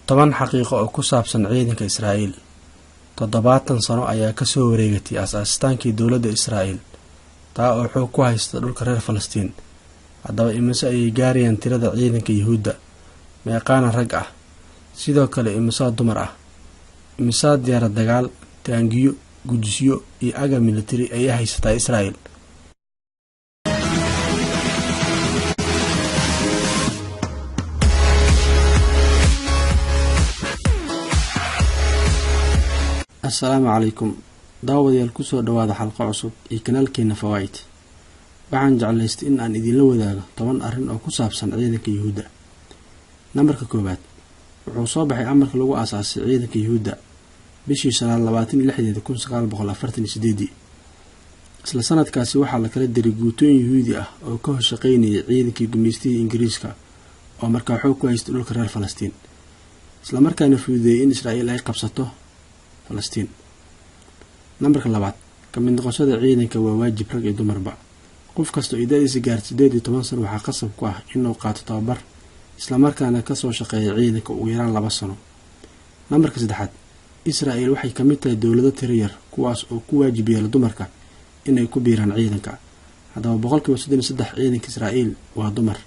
10 xaqiiqo oo ku saabsan ciidanka Israa'iil. 70 sano ayaa ka soo wareegatay aas-aasitaankii dowladda Israa'iil, taa oo xoog ku haysta dhulka reer Falastiin. Haddaba imise ayay gaarayaan tirada ciidanka Yuhuudda? Meeqaana rag ah? Sidoo kale imisaa dumar ah? Imisaa diyaarad dagaal, taangiyo, gujisyo iyo agab militari ayay haysataa Israa'iil? Assalaamu calaykum daawadayaal, kusoo dhawaada xalqo cusub iyo kanaalkeena Fawaa'id. Waxaan jeclaystay in aan idinla wadaago 10 arrin oo ku saabsan ciidanka Yuhuudda. Nambarka 1aad, wuxuu soo baxay amarka lagu aasaasay ciidanka Yuhuudda bishii 5aad 26-deeda 1948. Isla sanadkaasi waxaa la kala diray guutooyin Yuhuudi ah oo ka horshaqeynayay ciidankii gumaystihii Ingiriiska oo markaa xoog ku haystay dhulka reer Falastiin, islamarkaana fududeeyay in Israa'iil ay qabsato Falastiin. Nambarka 2aad, ka mid noqoshada ciidanka waa waajib rag iyo dumarba. Qof kasta oo da'diisa gaarta 18 sano waxaa qasab ku ah inuu qaato tababar islamarkaana kasoo shaqeeya ciidanka ugu yaraan 2 sano. Nambarka 3aad, Israa'iil waxay ka mid tahay dowlado tiro yar kuwaas oo ku waajib yeela dumarka inay ku biiraan ciidanka. Haddaba 33% ciidanka Israa'iil waa dumar.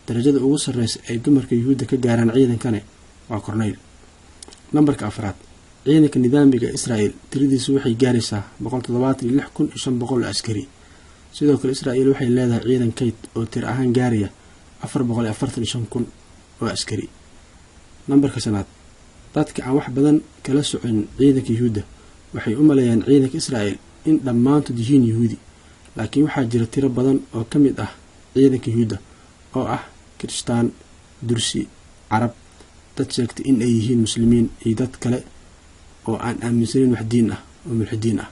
Darajada ugu sarreysa ay dumarka Yuhuudda ka gaaraan ciidankani waa korneyl. Nambarka 4aad, ciidanka nidaamiga Israa'iil tiradiisu waxay gaaraysaa 176,500 askari. Sidoo kale Israa'iil waxay leedahay ciidan kayd oo tir ahaan gaaraya 445,000 oo askari. Nambarka 5aad, dadka aan wax badan kala socon ciidanka Yuhuudda waxay u maleeyaan ciidanka Israa'iil in dhammaantood yihiin Yuhuudi, laakiin waxaa jira tiro badan oo ka mid ah ciidanka Yuhuudda oo ah Kirishtaan, Dursi, Carab, dad sheegtay in ay yihiin Muslimiin iyo dad kale oo aan aaminsanayn wax diin ah oo mulxidiin ah.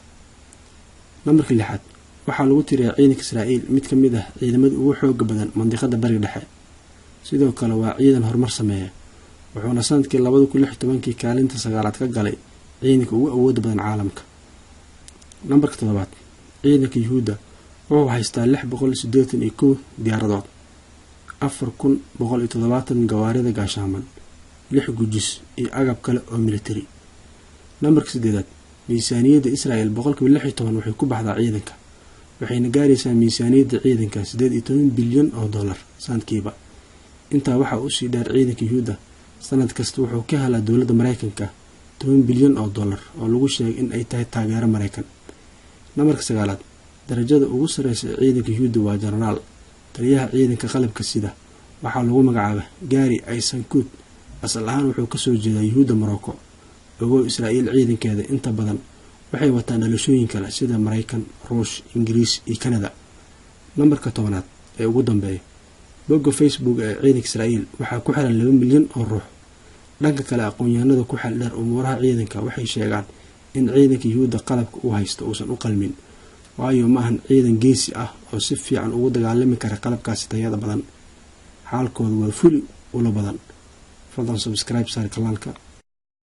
Nambarka 6aad, waxaa lagu tiriyaa ciidanka Israa'iil mid ka mid ah ciidamada ugu xooga badan mandiqada Bariga Dhexe. Sidoo kale waa ciidan horumar sameeya, wuxuuna sanadkii 2016 kaalinta 9aad ka galay ciidanka ugu awooda badan caalamka. Nambarka 7aad, ciidanka Yuhuudda wuxuu haystaa 681 diyaaradood, 4170 gawaarida gaashaaman, 6 gujis iyo agab kale oo militari. Nambarka 8aad, miisaaniyadda Israa'iil 16% waxay ku baxdaa ciidanka, waxayna gaaraysaa miisaaniyadda ciidanka 18 bilyan oo dollar sanadkiiba. Intaa waxaa usii dheer ciidanka Yuhuudda sanad kasta wuxuu ka helaa dowladda Mareykanka 10 bilyan oo dollar oo lagu sheegay in ay tahay taageero Mareykan. Nambarka 9aad, darajada ugu sarreysa ee ciidanka Yuhuudda waa jenaraal. Taliyaha ciidanka qalabka sida waxaa lagu magacaabaa Gaari Aysankuut. Asal ahaan wuxuu kasoo jeedaa Yuhuudda Morocco. Ogow, Israa'iil ciidankeeda inta badan waxay wataan dhalashooyin kale sida Mareykan, Ruush, Ingiriis iyo Kanada. Nambarka 10aad ee ugu dambeeya, bogga Facebook ee ciidanka Israa'iil waxaa ku xiran 2 milyan oo ruux. Dhanka kale, aqoon-yahanada ku xeel dheer umuuraha ciidanka waxay sheegaan in ciidanka Yuhuudda qalabka uu haysto uusan u qalmin, waayo ma ahan ciidan geesi ah oo si fiican ugu dagaalami kara qalabkaasi tayada badan. Xaalkooda waa fuli ulo badan. Fadlan subscribe saar kanaalka.